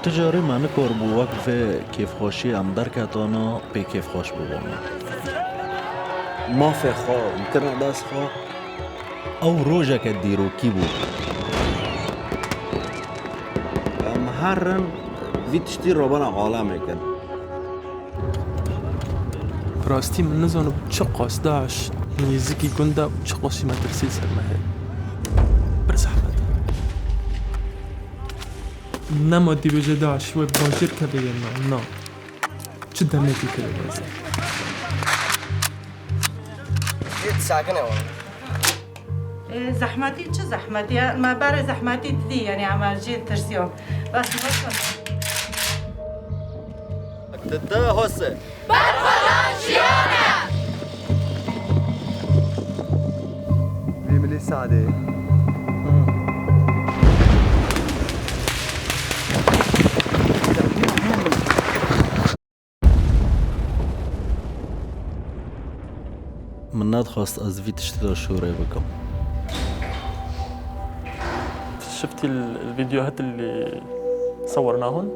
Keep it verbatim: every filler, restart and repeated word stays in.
Tu carî me nikaribû wek vê kêfxweşiyê em derketana pê kêfxweş bibûne. Mafê xwe, em kirine dest xwe. Ew rojeke dîrokî bû. Em herin vî tiştî robana alemê kin. Bi rastî min nizanim çiqas DAIŞ nêzîkî gund e û çiqas jî metirsî li ser me heye. Pir zehmet e. Nema dî bêje DAIŞ wê bajêr keve yê me, na. Çi demekî keve ez ê. Sakin e. Ê, zehmetî çi zehmetî ye? Me berê zehmetî didî, yanî em jê tirsiyon. Bes, bes. Dide hose. Berxwedan jiyan e! Vî milî sadê. Min nedixwest ez vî tiştî de şûrê bikim. شفتي ال-، الفيديوهات اللي صورناهن؟